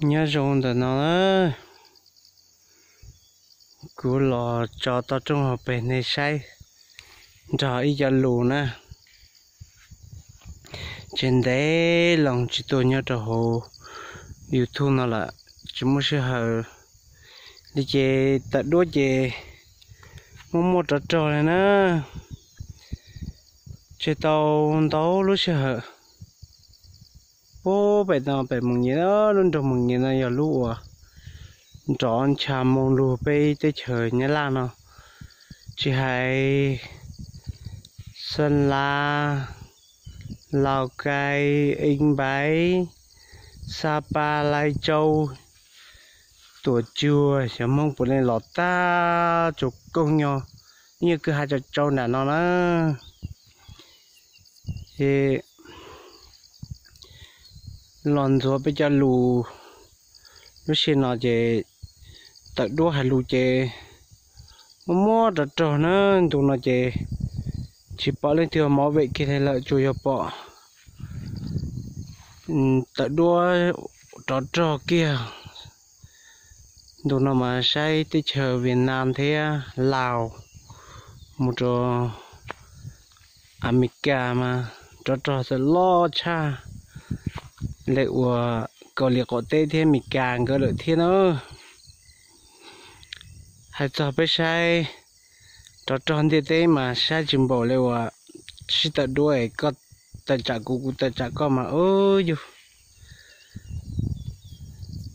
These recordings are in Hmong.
Nyob zoo ntawm no na, kuv los tso toj roob hauv pes nej saib nrog ib co lus na. Tseem ntev loo tsis tuaj nyob rau hauv YouTube no lawm, tsis muaj sij hawm li ces tawm duab ces muaj muaj rov rog li na. Tseg tau ntau lub sij hawm puag pem no pem Moos Nyias, lub nroog Moos Nyias no yog lub uas nrov ncha moo lug peb teb chaws Nyab Laj no, tsis hais Xeeb Las, Lauj Kaim, Ib Npaiv, Xab Pas, Laib Tsau, Tuam Cuag, xyov Hmoob puav leej los tag tsuas kooj nyo, ib nyuag kwj ha tsau tsau nram no na. Ces los ntxuav peb cov lus lub sij no ces tawm duab hais lus ces muaj muab rov rog na. Ntu no ces tsis pom leej twg ua mov vem kiag li lawm, tsuas yog pom tawm duab rov rog kiag. Ntu no mas saib teb chaws Vietnam thiab Laos mus rau Amelikas mas rov rog txawm loj tshaj li uas Kaus Lim qaum teb thiab Amelikas nkawd lawm thiab na. Hais txog peb saib rov rog ntiaj teb mas saib tsis npaum li uas sib tawm duab es koj tawm tsam kuv, kuv tawm tsam koj mas yus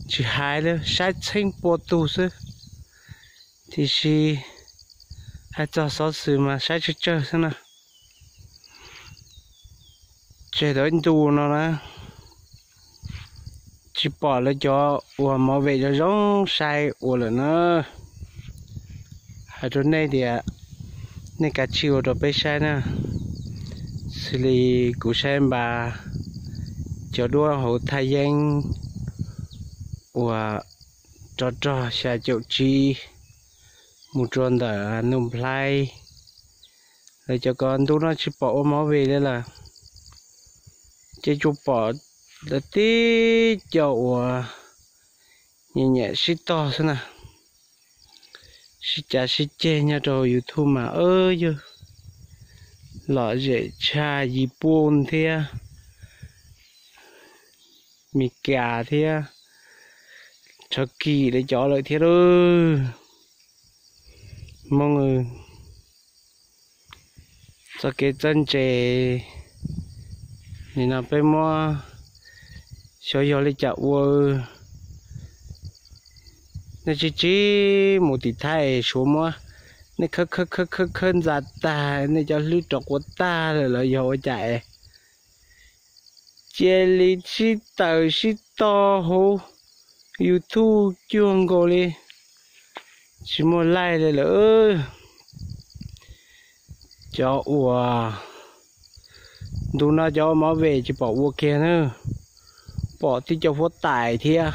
tsis hais li, saib txheeb pua tug xwb. Tiam sis hais txog xov xwm mas saib tsawg tsawg xwb na. Tseg tau ib ntu no na, tsis pom lawv cov uas mov vem zoo zoo saib ua lawm na. Hais rau nej tias nej kav tsij ua rau peb saib na, xws li kuv saib npas cov duab hauv thaj yeeb uas rov rog xya caum tsib mus rau ntawm Nuj Nplhaib, lawv cov ko ntu no tsis pom ua mov vem li lawm, ces tsuas pom lawv tib co uas nyiam nyiam sib tog xwb na. Sib cav sib ceg nyob rau YouTube mas yog lom zem tshaj Yiv Pooj thiab Meskas thiab Thov Kis lawv cov lawm thiab lauj. Hmoob, txoj kev txawj ntse nim no peb muab, xyov yog li cas ua, nej tsis tsis mus tim Thaib es Suav muab nej khawb khawb khawb khawb ntxa tag, nej cov hlwb rov quav tag lawm los yog ua cas es cia li sib tawm sib tog hauv YouTube cuag nkaus li tsis muaj laij li lawm. Cov uas ntu no cov ua mov vem tsis pom ua kiag na, pom tib co huab tais thiab,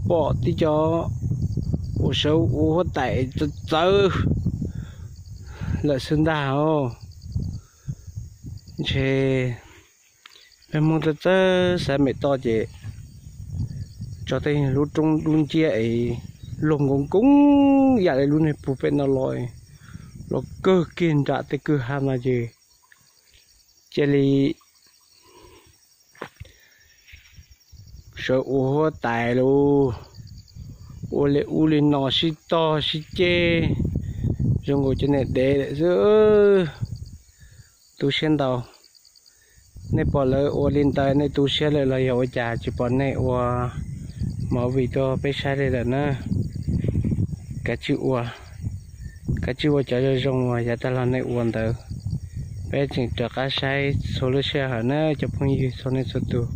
pom tib co uas sawv ua huab tais txawv txawv lawm xwb ntag os. Ntshe peb Hmoob txawj txawj xav mem toj ces tso tej lub roob dub nciab es luag nkoos koob yam li lub niag pug pem no los, los kawg kiag nram tej kwj ha no ces cia li sawv ua huab tais lauj, ua li ub li no sib tog sib ceg zoo nkaus cov niam dev lawm xwb. Tu siab ntau, nej pom lawv ua li ntawd nej tu siab lawm los yog ua cas tsis pom nej ua movie tuaj peb saib li lawm na? Kav tsij ua, kav tsij ua cov zoo zoo uas yav tag los nej ua ntawd, peb tseem raws qab saib txhua lub sij hawm na cov phooj ywg txhua leej txhua tus.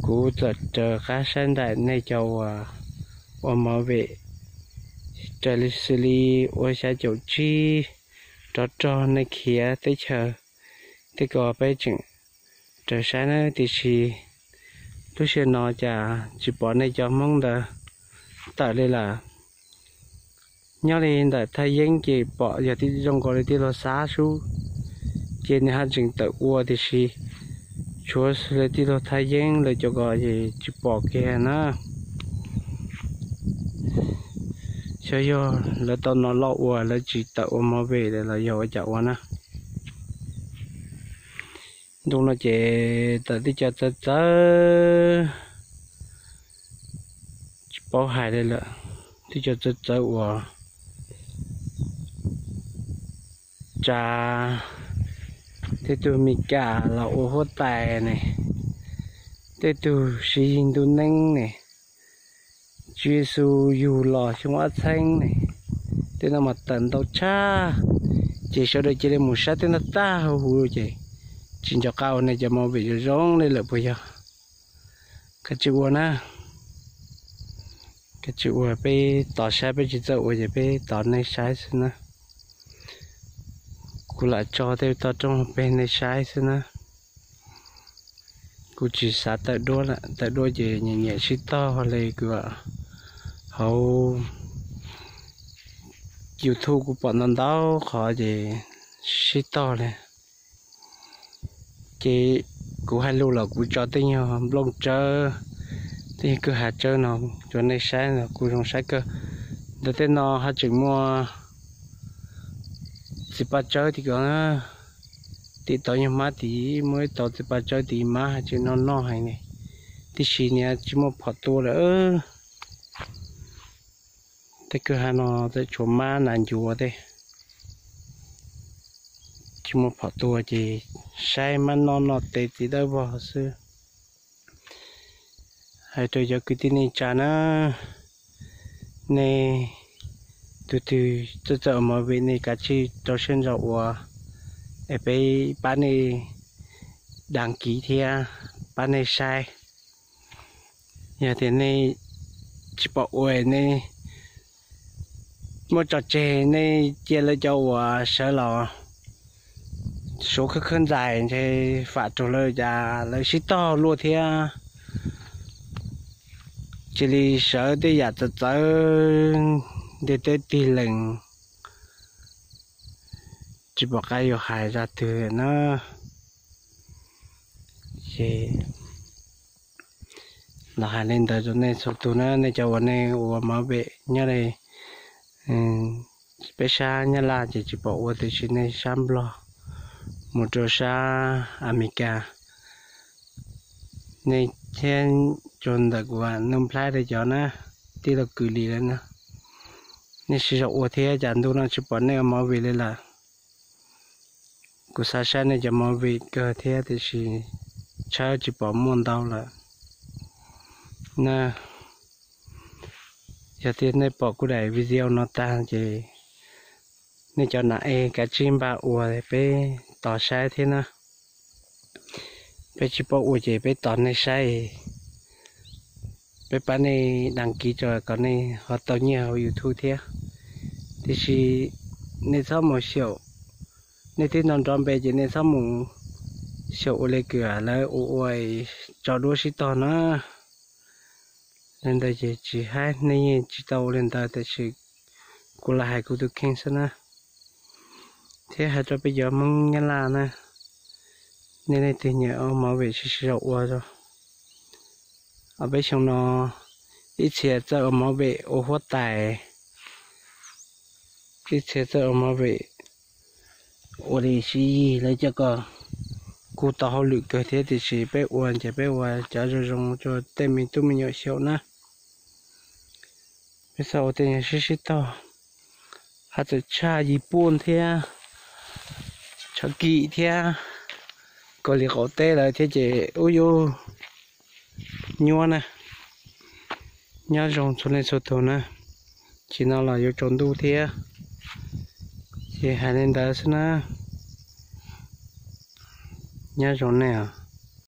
Kuv txawm raws qab saib nraim nej cov uas ua movie raws li xws li ua xya caum tsib rov rog nej khiav teb chaws tej ko peb tseem raws saib na, tiam sis lub sij hawm no cas tsis pom nej cov Hmoob ntawd tawm li lawm. Nyob li ntawm thaj yeeb ces pom yog tib zoo nkaus li tib luag xab sub, ces nws haj tseem tawm ua tiam sis Tshuav xws li tij laug Thaj Yeeb lawv cov ko ces tsis pom kiag na. Xyov yog lawv tau no loj ua lawv tsis tawm ua movie los yog ua cas ua na. Ntu no ces tawm tib co txawv txawv, tsis paub hais li lawm. Tib co txawv txawv uas tsa tej tug Mis Kas los ua huab tais ne, tej tug Siv Yis Ntuj Neeb ne, Tswv Yexus Yug Los Xyoo Ab Txheeb ne, tej no mas tawm ntau tshaj. Ces sawv daws cia li mus saib tej no tag huv huv ces tsis nco qab ua nej cov movie zoo zoo li lawm puas yog? Kav tsij ua na, kav tsij ua, peb tos saib, peb tsis txawj ua ces peb tos nej saib xwb na. Kuv lam tso tej toj roob peg nej saib xwb na. Kuv tsis xav tawm duab lawm, tawm duab ces nyiam nyiam sib tog li kuv hauv YouTube kuv pom ntau ntau qhov ces sib tog li. Ces kuv hais lus los kuv tso tej nyuag nplooj tsawb, tej nyuag kwj ha tsawb no rau nej saib no kuj zoo saib kawg. Ntawm tej no ho tseem muaj txiv paj tsawb tim ko, tim tauv nyuag hmab tid muaj ib tauv txiv paj tsawb tid, mab hais tseem noj noj heev ne, tiam sis niag tsis muaj phom tua lawm. Tej kwj ha no tseem tshuav mab nas ncuav tej, tsis muaj phom tua ces saib mab noj noj tes txiv dawb vog xwb. Hais rau cov kwv tij neej tsa na, nej tus twg txawj txawj ua movie nej kav tsij rau siab ntso ua, es peb pab nej đăng ký thiab pab nej saib. Yog tias nej tsis pom ua nej muab tso tseg, nej cia lawv cov uas sawv los suav khawb khawb ntxais ntshe fam raug lawv cas lawv sib tog luaj thiab. Cia li sawv tej yam txawv txawv ntiaj teb tig lees, tsis pom qab yuav hais zaj twg na. Ces los hais li ntawd rau nej txhua tus na, nej cov uas nej ua movie nyob li peb sab Nyab Laj ces tsis pom ua, tiam sis nej sab Nplog mus rau sab Amelikas, nej thiab tsuas ntawm kuv Nuj Nplhaib li cov na, tij laug Kwm Lis lawv na, nej sib zog ua thiab cas ntu no tsis pom nej ua movie li lawm. Kuv xav saib nej cov movie kawg thiab tiam sis tshawb tsis pom muaj ntau lawm na. Yog tias nej pom kuv daim video no tag ces nej cov nam es kav tsij npaj ua peb tos saib thiab na. Peb tsis paub ua ces peb tos nej saib, peb pab nej đăng ký rau kom nej ho tau nyiaj hauv YouTube thiab. Tiam sis nej txhob mus xyaum, nej twb nrov nrov npe ces nej txhob mus xyaum ua li kws lawv ua ua tso duab sib tog na. Li ntawd ces tsis haib, nej yeej tsis tau ua li ntawd tiam sis kuv lam hais kuv tus kheej xwb na. Thiab hais rau peb cov Hmoob Nyab Laj na, nej leej twg nyiam ua movie sib sib zog ua os. Ob peb xyoo no ib txhia txawj ua movie ua huab tais, ib txhia txawj ua movie ua li Siv Yis lawv cov ko kuj tau hauj lwm kawg thiab tiam sis peb ua ces peb ua cov zoo zoo rau tej me tub me nyuam xyaum na. Peb txhob ua tej nyuag sib sib tog, haj txawm tshaj Yis Puj thiab Tshav Kim thiab Kaus Lim qaum teb lawm thiab ces ub yuav nyuab na. Nyob zoo txhua leej txhua tus na, tsis no los yuav tsaus ntuj thiab, ces hais li ntawd xwb na. Nyob zoo nej.